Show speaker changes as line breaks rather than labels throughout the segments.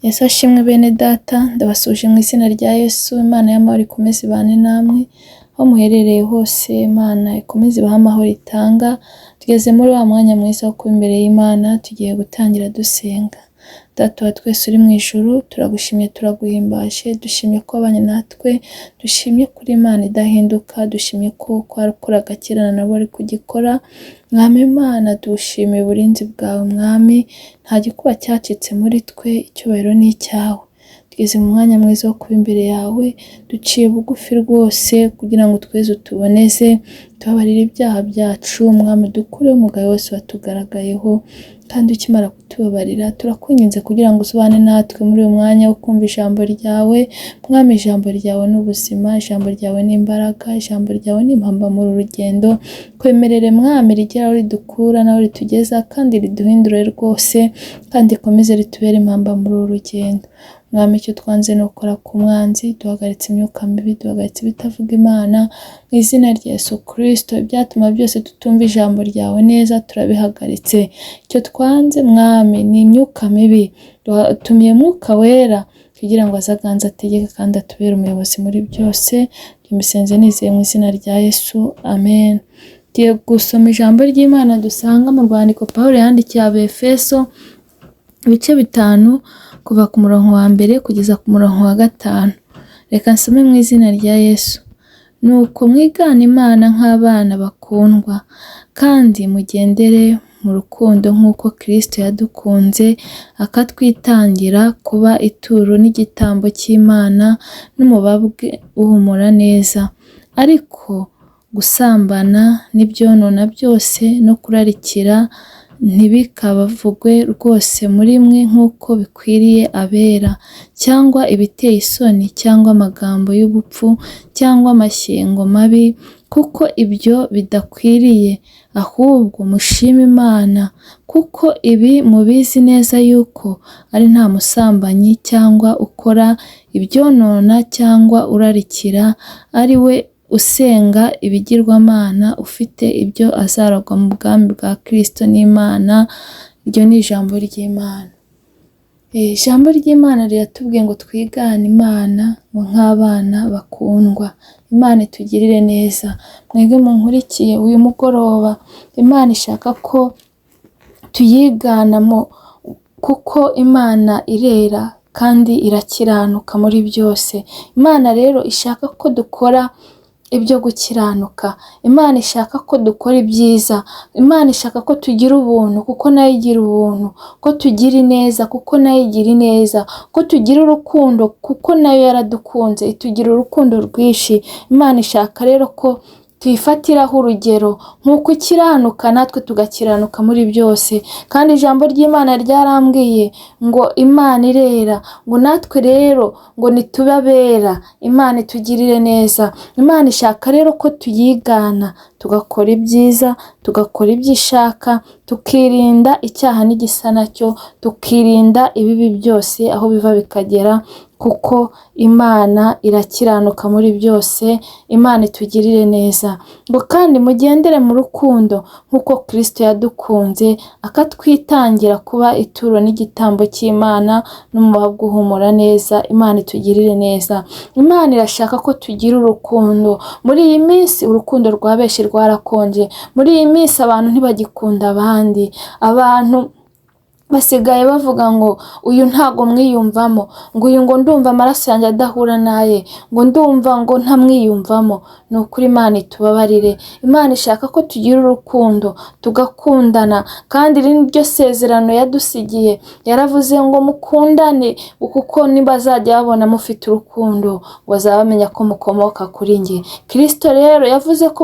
Yesu ashimwe bene data, ndabasuhuje mu izina rya Yesu, Imana y'amahoro ikomeze ibane namwe, aho muherereye hose Imana ikomeze ibahe amahoro itanga, tugeze muri wa mwanya mwiza wo kuba imbere y'Imana, tugiye gutangira dusenga. Data wa twese uri mu ijuru, turagushimye turaguhimbaje, dushimye ko wabanye natwe, dushimye kuri Imana idahinduka, dushimye ko uko wakoraga kera na nabo uri kugikora, Mwami Imana dushimiye uburinzi bwawe Mwami, nta gikuba cyacitse muri twe, icyubahiro ni icyawe. Tugeze mu mwanya mwiza wo kuba imbere yawe, duciye bugufi rwose kugira ngo tweze utuboneze, tubabarire ibyaha byacu, Mwami dukureho umugayo wose watugaragayeho, kandi ukimara kutubabarira turakwinginze kugira ngo uzubane natwe muri uyu mwanya wo kumva ijambo ryawe, Mwami ijambo ryawe ni ubuzima, ijambo ryawe ni imbaraga, ijambo ryawe ni impamba muri uru rugendo, twemerere Mwami rigere aho ridukura n'aho ritugeza kandi riduhindure rwose, kandi rikomeze ritubere impamba muri uru rugendo. Mwami icyo twanze ni ukora ku mwanzi, duhagaritse imyuka mibi, duhagaritse ibitavuga Imana, mu izina rya Yesu Kristo, ibyatuma byose tutumva ijambo ryawe neza turabihagaritse. Icyo twanze Mwami ni imyuka mibi, tumiye Mwuka Wera kugira ngo aze aganze ategeke kandi atubere umuyobozi muri byose, tubisenze nizeye mu izina rya Yesu, amen. Tugiye gusoma ijambo ry'Imana dusanga mu rwandiko Pawulo yandikiye Abefeso, ibice 5 kuva ku murongo wa 1 kugeza ku murongo wa 5. Reka nsome mu izina rya Yesu. Nuko mwigane Imana nk'abana bakundwa, kandi mugendere mu rukundo nk'uko Kristo yadukunze akatwitangira kuba ituro n'igitambo cy'Imana n'umubabwe uhumura neza. Ariko gusambana n'ibyonona byose no kurarikira ntibikavugwe rwose muri mwe nk'uko bikwiriye abera, cyangwa ibiteye isoni, cyangwa amagambo y'ubupfu, cyangwa amashyengo mabi, kuko ibyo bidakwiriye, ahubwo mushime Imana, kuko ibi mubizi neza yuko ari nta musambanyi cyangwa ukora ibyonona cyangwa urarikira, ari we usenga ibigirwamana, ufite ibyo azaragwa mu bwami bwa Kristo n'Imana. Iryo ni ijambo ry'Imana. Ijambo ry'Imana riratubwiye ngo twigane Imana ngo nk'abana bakundwa. Imana itugirire neza. Mwebwe munkurikiye uyu mugoroba, Imana ishaka ko tuyiganamo kuko Imana irera kandi irakiranuka muri byose. Imana rero ishaka ko dukora ibyo gukiranuka. Imana ishaka ko dukora ibyiza. Imana ishaka ko tugira ubuntu kuko nayo igira ubuntu, ko tugira ineza kuko nayo igira ineza, ko tugira urukundo kuko nayo yaradukunze, itugira urukundo rwinshi. Imana ishaka rero ko tuyifatiraho urugero nk'uko ikiranuka natwe tugakiranuka muri byose. Kandi ijambo ry'Imana ryarambwiye ngo Imana irera, ngo natwe rero ngo nitube abera, Imana itugirire neza. Imana ishaka rero ko tuyigana, tugakora ibyiza, tugakora ibyo ishaka, tukirinda icyaha n'igisa nacyo, tukirinda ibibi byose aho biva bikagera, kuko Imana irakiranuka muri byose. Imana itugirire neza. Ngo kandi mugendere mu rukundo nk'uko Kristo yadukunze akatwitangira kuba ituro n'igitambo cy'Imana n'umubabwe uhumura neza. Imana itugirire neza. Imana irashaka ko tugira urukundo. Muri iyi minsi urukundo rwa benshi rwarakonje. Muri iyi minsi abantu ntibagikunda abandi. Abantu basigaye bavuga ngo uyu ntago mwiyumvamo, ngo uyu ngo ndumva amaraso yanjye adahura naye, ngo ndumva ngo ntamwiyumvamo. Ni ukuri Imana itubabarire. Imana ishaka ko tugira urukundo, tugakundana, kandi iri ni ryo sezerano yadusigiye. Yaravuze ngo mukundane, kuko nibazajya babona mufite urukundo bazaba bamenya ko mukomoka kuri njye. Kristo rero yavuze ko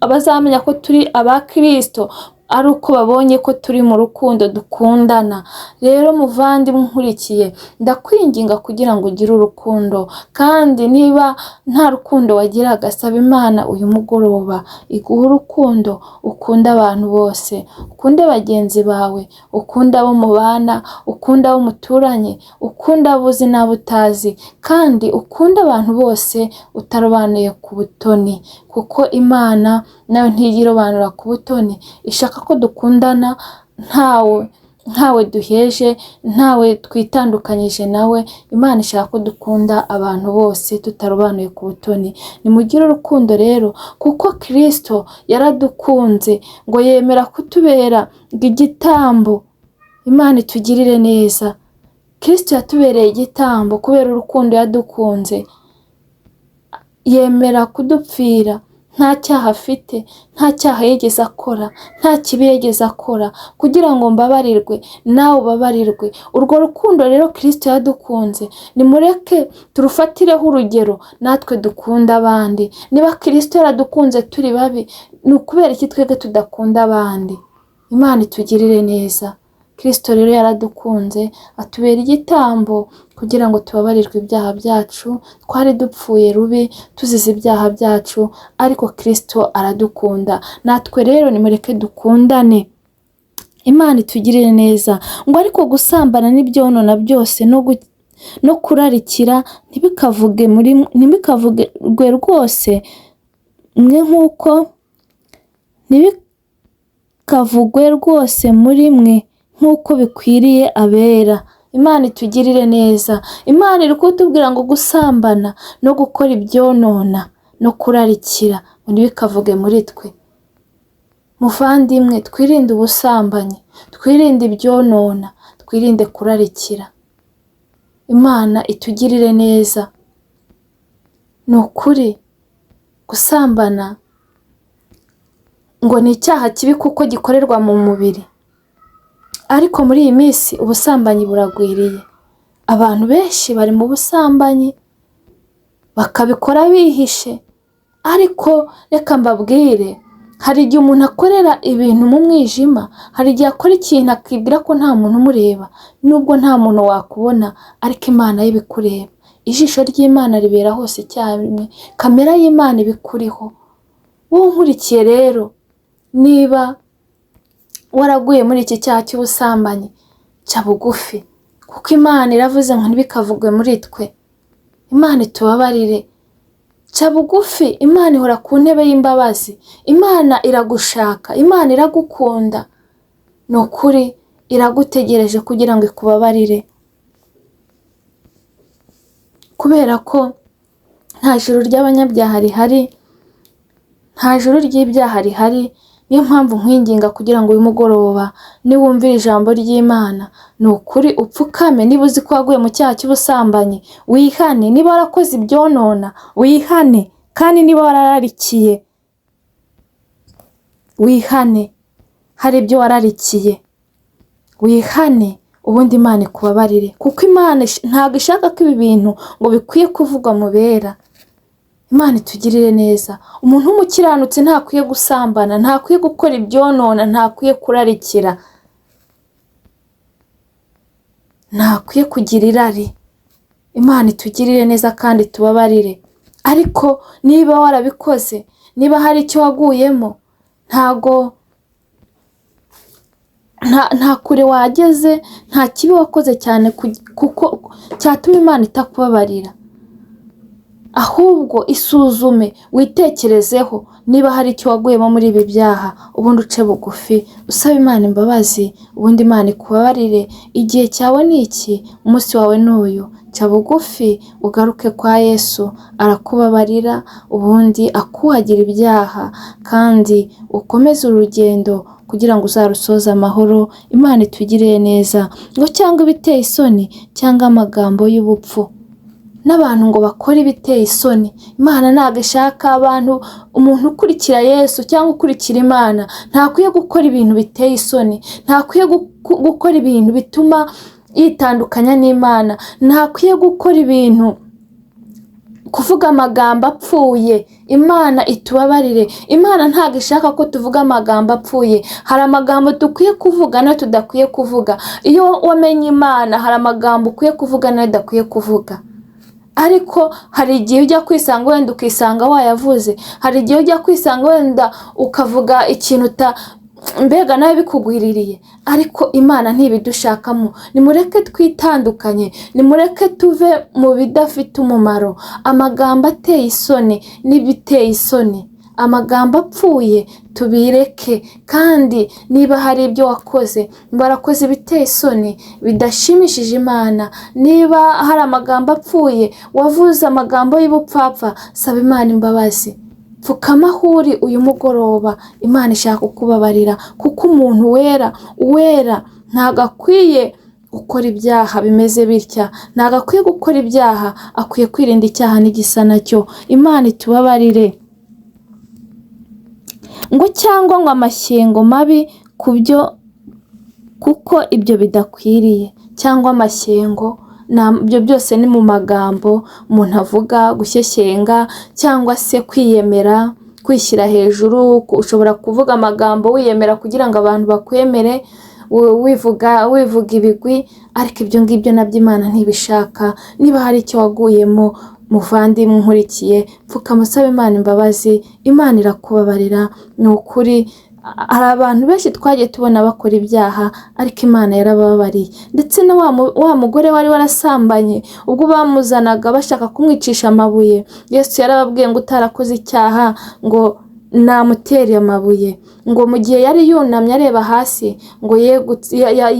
bazamenya ko turi aba Kristo ari uko babonye ko turi mu rukundo dukundana. Rero muvandimwe unkurikiye, ndakwinginga kugira ngo ugire urukundo, kandi niba nta rukundo wagiraga, saba Imana uyu mugoroba iguhe urukundo, ukunde abantu bose, ukunde bagenzi bawe, ukunde abo mubana, ukunde abo muturanye, ukunde abo uzi n'abo utazi, kandi ukunde abantu bose utarobanuye ku butoni, kuko Imana nayo ntijya irobanura ku butoni, ishaka ko dukundana ntawe ntawe duheje, ntawe twitandukanyije nawe. Imana ishaka ko dukunda abantu bose tutarobanuye ku butoni. Nimugire urukundo rero, kuko Kristo yaradukunze ngo yemera kutubera igitambo. Imana itugirire neza. Kristo yatubereye igitambo kubera urukundo yadukunze, yemera kudupfira nta cyaha afite, nta cyaha yigeze akora, nta kibi yigeze akora, kugira ngo mbabarirwe nawe ubabarirwe. Urwo rukundo rero Kristo yadukunze, nimureke turufatireho urugero natwe dukunda abandi. Niba Kristo yaradukunze turi babi, ni ukubera iki twebwe tudakunda abandi? Imana itugirire neza. Kristo rero yaradukunze atubera igitambo kugira ngo tubabarirwe ibyaha byacu. Twari dupfuye rubi tuzize ibyaha byacu, ariko Kristo aradukunda. Natwe rero nimureke dukundane. Imana itugirire neza. Ngo ariko gusambana n'ibyonona byose no kurarikira ntibikavugwe rwose mwe nk'uko ntibikavugwe rwose muri mwe nk'uko bikwiriye abera. Imana itugirire neza. Imana iri kutubwira ngo gusambana no gukora ibyonona no kurarikira ngo ntibikavuge muri twe. Muvandimwe, twirinde ubusambanyi, twirinde ibyonona, twirinde kurarikira. Imana itugirire neza. Ni ukuri gusambana ngo ni icyaha kibi kuko gikorerwa mu mubiri, ariko muri iyi minsi ubusambanyi buragwiriye. Abantu benshi bari mu busambanyi bakabikora bihishe, ariko reka mbabwire, hari igihe umuntu akorera ibintu mu mwijima, hari igihe akora ikintu akibwira ko nta muntu umureba, nubwo nta muntu wakubona, ariko Imana yo ibikureba. Ijisho ry'Imana ribera hose icyarimwe, kamera y'Imana iba ikuriho. Wowe unkurikiye rero, niba waraguye muri iki cyaha cy'ubusambanyi, ca bugufi, kuko Imana iravuze ngo ntibikavugwe muri twe. Imana itubabarire. Ca bugufi, Imana ihora ku ntebe y'imbabazi. Imana iragushaka, Imana iragukunda, ni ukuri iragutegereje kugira ngo ikubabarire, kubera ko nta juru ry'abanyabyaha rihari, nta juru ry'ibyaha rihari. Niyo mpamvu nkwinginga kugira ngo uyu mugoroba niwumvira ijambo ry'Imana, ni ukuri upfukame. Niba uzi ko waguye mu cyaha cy'ubusambanyi, wihane. Niba warakoze ibyonona, wihane. Kandi niba warararikiye, wihane. Hari ibyo wararikiye, wihane, ubundi Imana ikubabarire, kuko Imana ntabwo ishaka ko ibi bintu ngo bikwiye kuvugwa mu bera. Imana itugirire neza. Umuntu w'umukiranutsi ntakwiye gusambana, ntakwiye gukora ibyonona, ntakwiye kurarikira, ntakwiye kugira irari. Imana itugirire neza kandi tubabarire. Ariko niba warabikoze, niba hari icyo waguyemo, ntago nta kure wageze, nta kibi wakoze cyane kuko cyatuma Imana itakubabarira. Ahubwo isuzume, witekerezeho niba hari icyo waguyemo muri ibi byaha, ubundi uce bugufi usabe Imana imbabazi, ubundi Imana ikubabarire. Igihe cyawe ni iki, umunsi wawe ni uyu. Ca bugufi ugaruke kwa Yesu, arakubabarira, ubundi akuhagira ibyaha, kandi ukomeze urugendo kugira ngo uzarusoze amahoro. Imana itugirire neza. Ngo cyangwa ibiteye isoni cyangwa amagambo y'ubupfu, n'abantu ngo bakore ibiteye isoni. Imana ntabwo ishaka abantu, umuntu ukurikira Yesu cyangwa ukurikira Imana ntakwiye gukora ibintu biteye isoni, ntakwiye gukora ibintu bituma yitandukanya n'Imana, ntakwiye gukora ibintu, kuvuga amagambo apfuye. Imana itubabarire. Imana ntabwo ishaka ko tuvuga amagambo apfuye. Hari amagambo dukwiye kuvuga nayo tudakwiye kuvuga. Iyo wamenye Imana, hari amagambo ukwiye kuvuga nayo udakwiye kuvuga. Ariko hari igihe ujya kwisanga wenda ukisanga wayavuze, hari igihe ujya kwisanga wenda ukavuga ikintu mbega nawe bikugwiririye, ariko Imana ntibidushakamo. Nimureke twitandukanye, nimureke tuve mu bidafite umumaro, amagambo ateye isoni n'ibiteye isoni. Amagambo apfuye tubireke, kandi niba hari ibyo wakoze, warakoze ibiteye isoni bidashimishije Imana, niba hari amagambo apfuye wavuze, amagambo y'ubupfapfa, saba Imana imbabazi. Pfukama aho uri uyu mugoroba, Imana ishaka kukubabarira, kuko umuntu wera wera ntabwo akwiye gukora ibyaha bimeze bitya, ntabwo akwiye gukora ibyaha, akwiye kwirinda icyaha n'igisa nacyo. Imana itubabarire. Ngo cyangwa ngo amashyengo mabi ku byo, kuko ibyo bidakwiriye, cyangwa amashyengo, ibyo byose ni mu magambo umuntu avuga, gushyeshyenga cyangwa se kwiyemera, kwishyira hejuru. Ushobora kuvuga amagambo wiyemera kugira ngo abantu bakwemere, wivuga ibigwi, ariko ibyo ngibyo nabyo Imana ntibishaka. Niba hari icyo waguyemo, muvandimwe nkurikiye, pfukama usaba Imana imbabazi, Imana irakubabarira. Ni ukuri hari abantu benshi twagiye tubona bakora ibyaha, ariko Imana yarababariye. Ndetse na wa mugore wari warasambanye, ubwo bamuzanaga bashaka kumwicisha amabuye, Yesu yarababwiye ngo utarakoze icyaha ngo namutere amabuye. Ngo mu gihe yari yunamye areba hasi, ngo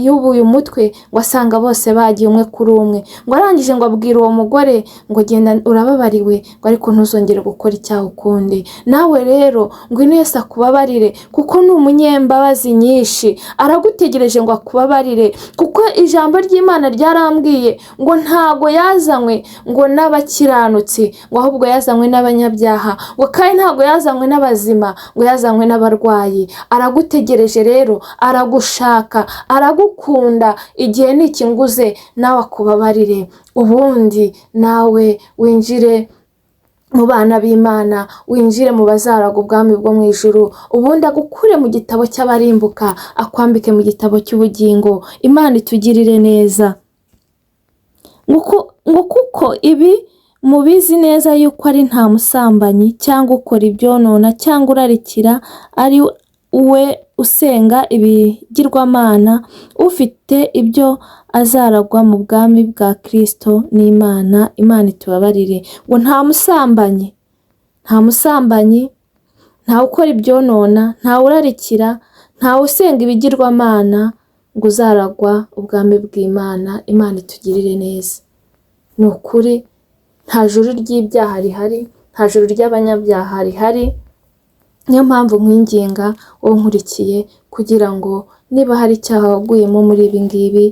yubuye umutwe, ngo asanga bose bagiye umwe kuri umwe. Ngo arangije ngo abwira uwo mugore ngo genda urababariwe, ngo ariko ntuzongere gukora icyaha ukundi. Nawe rero ngwino Yesu akubabarire, kuko ni umunyembabazi nyinshi, aragutegereje ngo akubabarire. Kuko ijambo ry'Imana ryarambwiye ngo ntago yazanywe ngo n'abakiranutsi, ngo ahubwo yazanywe n'abanyabyaha, ngo kandi ntago yazanywe n'abazima, ngo yazanywe n'abarwayi. Aragutegereje rero, aragushaka, aragukunda. Igihe nikinguze nawe akubabarire, ubundi nawe winjire mu bana b'Imana, winjire mu bazaraga ubwami bwo mu ijuru, ubundi agukure mu gitabo cy'abarimbuka, akwambike mu gitabo cy'ubugingo. Imana itugirire neza. Ngo kuko ibi mubizi neza yuko ari nta musambanyi cyangwa ukora ibyonona cyangwa urarikira, ari we usenga ibigirwamana, ufite ibyo azaragwa mu bwami bwa Kristo n'Imana. Imana itubabarire. Ngo nta musambanyi, nta musambanyi, nta ukora ibyonona, nta urarikira, nta usenga ibigirwamana, ngo uzaragwa ubwami bw'Imana. Imana itugirire neza. Ni ukuri nta juru ry'ibyaha rihari, nta juru ry'abanyabyaha rihari. Niyo mpamvu nkwinginga wowe nkurikiye, kugira ngo niba hari icyaha waguyemo muri ibi ngibi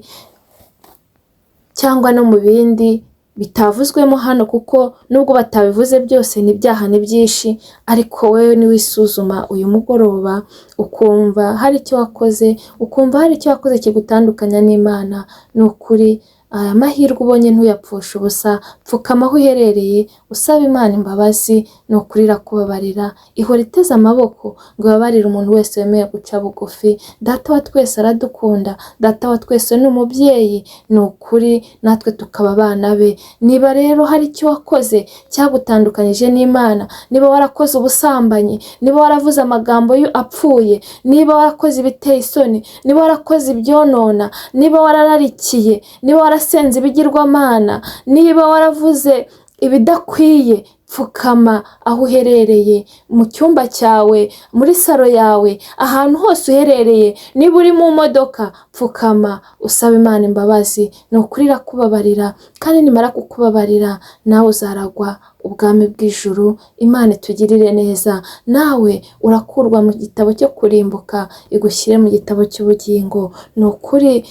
cyangwa no mu bindi bitavuzwemo hano, kuko nubwo batabivuze byose ni ibyaha ni byinshi, ariko wowe niwisuzuma uyu mugoroba ukumva hari icyo wakoze, ukumva hari icyo wakoze kigutandukanya n'Imana, ni ukuri aya mahirwe ubonye ntuyapfushe ubusa. Pfukama aho uherereye usaba Imana imbabazi, ni ukuri irakubabarira. Ihora iteze amaboko ngo ibabarire umuntu wese wemeye guca bugufi. Data wa twese aradukunda, Data wa twese ni umubyeyi, ni ukuri natwe tukaba abana be. Niba rero hari icyo wakoze cyagutandukanyije n'Imana, niba warakoze ubusambanyi, niba waravuze amagambo apfuye, niba warakoze ibiteye isoni, niba warakoze ibyonona, niba warararikiye, niba warasenze ibigirwamana, niba waravuze ibidakwiye, pfukama aho uherereye, mu cyumba cyawe, muri salo yawe, ahantu hose uherereye, niba uri mu modoka, pfukama usaba Imana imbabazi. Ni ukuri irakubabarira, kandi nimara kukubabarira nawe uzaragwa ubwami bw'ijuru. Imana itugirire neza. Nawe urakurwa mu gitabo cyo kurimbuka igushyire mu gitabo cy'ubugingo. Ni ukuri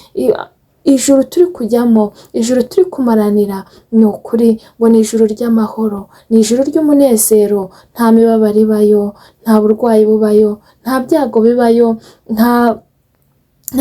ijuru turi kujyamo, ijuru turi kumaranira, ni ukuri ngo ni ijuru ry'amahoro, ni ijuru ry'umunezero. Nta mibabaro ibayo, nta burwayi bubayo, nta byago bibayo, nta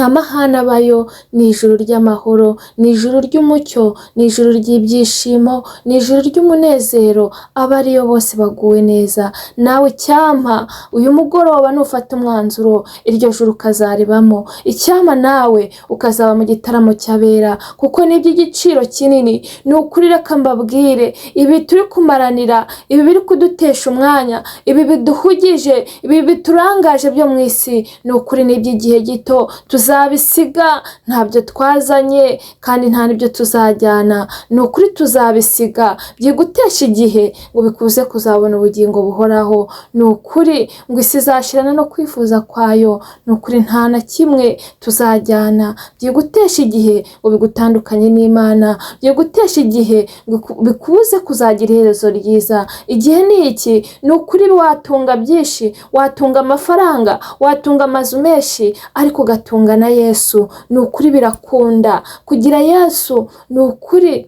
mahane abayo. Ni ijuru ry'amahoro, ni ijuru ry'umucyo, ni ijuru ry'ibyishimo, ni ijuru ry'umunezero. Abariyo bose baguwe neza. Nawe icyampa uyu mugoroba nufata umwanzuro iryo juru ukazaribamo, icyampa nawe ukazaba mu gitaramo cy'abera, kuko ni iby'igiciro kinini. Ni ukuri reka mbabwire, ibi turi kumaranira, ibi biri kudutesha umwanya, ibi biduhugije, ibi biturangaje byo mu isi, ni ukuri ni iby'igihe gito. Tuzabisiga, ntabyo twazanye kandi nta n'ibyo tuzajyana. Ni ukuri tuzabisiga. Byigutesha igihe ngo bikuze kuzabona ubugingo buhoraho. Ni ukuri ngo isi izashirana no kwifuza kwayo. Ni ukuri nta na kimwe tuzajyana. Byigutesha igihe ngo bigutandukanye n'Imana. Byigutesha igihe ngo bikubuze kuzagira iherezo ryiza. Igihe ni iki. Ni ukuri watunga byinshi, watunga amafaranga, watunga amazu menshi, ariko ugatunga na Yesu. Ni ukuri birakunda kugira Yesu. Ni ukuri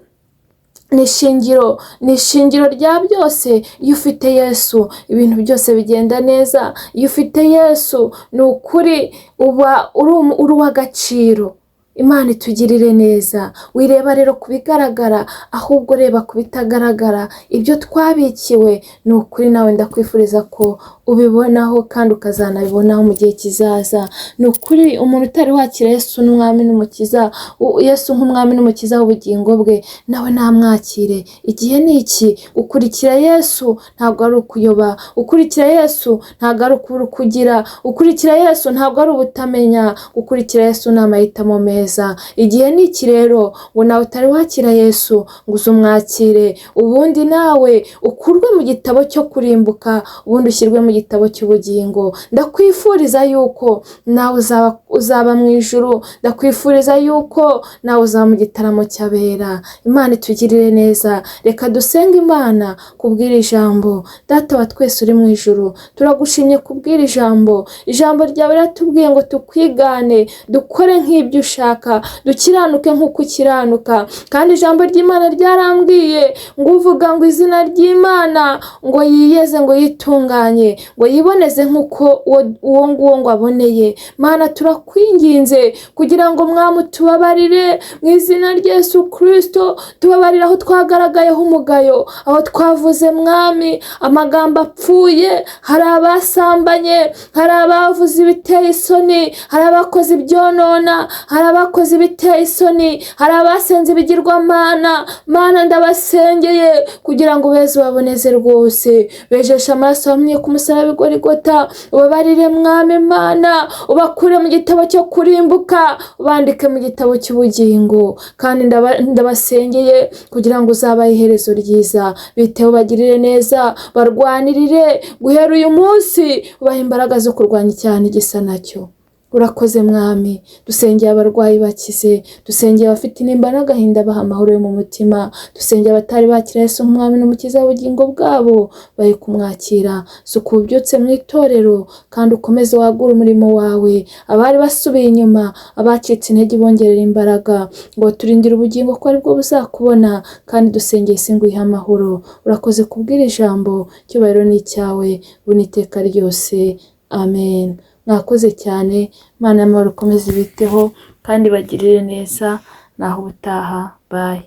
ni ishingiro, ni ishingiro rya byose. Iyo ufite Yesu ibintu byose bigenda neza. Iyo ufite Yesu ni ukuri uba uri uw'agaciro. Imana itugirire neza. Wireba rero ku bigaragara, ahubwo reba ku bitagaragara, ibyo twabikiwe. Ni ukuri nawe ndakwifuriza ko ubibonaho kandi ukazanabibonaho mu gihe kizaza. Ni ukuri umuntu utari wakira Yesu n'umwami n'umukiza, Yesu nk'umwami n'umukiza w'ubugingo bwe, nawe namwakire. Igihe ni iki. Ukurikira Yesu ntabwo ari ukuyoba. Ukurikira Yesu ntabwo ari ukubura ukugira. Ukurikira Yesu ntabwo ari ubutamenya. Gukurikira Yesu ni amahitamo meza. Igihe ni iki rero ngo nawe utari wakira Yesu ngo uze umwakire, ubundi nawe ukurwe mu gitabo cyo kurimbuka, ubundi ushyirwe mu gitabo cy'ubugingo. Ndakwifuriza yuko nawe uzaba mu ijuru. Ndakwifuriza yuko nawe uzaba mu gitaramo cy'abera. Imana itugirire neza. Reka dusenge Imana kubwira ijambo. Data wa twese uri mu ijuru, turagushimye kubwira ijambo. Ijambo ryawe riratubwiye ngo tukwigane, dukore nk'ibyo ushaka, dukiranuke nk'uko ukiranuka. Kandi ijambo ry'Imana ryarambwiye ngo uvuga ngo izina ry'Imana ngo yiyeze, ngo yitunganye, ngo yiboneze nk'uko uwo nguwo ngo aboneye. Mana, turakwinginze kugira ngo mwami utubabarire mu izina rya Yesu Kristo. Tubabarire aho twagaragayeho umugayo, aho twavuze mwami amagambo apfuye. Hari abasambanye, hari abavuze ibiteye isoni, hari abakoze ibyonona, hari abakoze ibiteye isoni, hari abasenze ibigirwamana. Mana, ndabasengeye kugira ngo beze baboneze rwose. Bejeshe amaraso wamye ku musaraba i Golgota. Ubabarire mwami Mana, ubakure mu gitabo cyo kurimbuka, ubandike mu gitabo cy'ubugingo. Kandi ndabasengeye kugira ngo uzabahe iherezo ryiza. Biteho, bagirire neza, barwanirire guhera uyu munsi, ubahe imbaraga zo kurwanya icyaha n'igisa nacyo. Urakoze mwami. Dusengeye abarwayi bakize, dusengeye abafite intimba n'agahinda baha amahoro yo mu mutima, dusengeye abatari bakira Yesu nk'umwami n'umukiza w'ubugingo bwabo bari kumwakira. Suka ububyutse mu itorero kandi ukomeze wagure umurimo wawe. Abari basubiye inyuma, abacitse intege, bongerera imbaraga, ngo turindire ubugingo ko aribwo buzakubona. Kandi dusengeye isi ngo uyihe amahoro. Urakoze kubwira ijambo, icyubahiro ni icyawe ubu n'iteka ryose, amen. Mwakoze cyane. Imana y'amahoro ikomeze ibiteho kandi bagirire neza. Naho ubutaha, bye.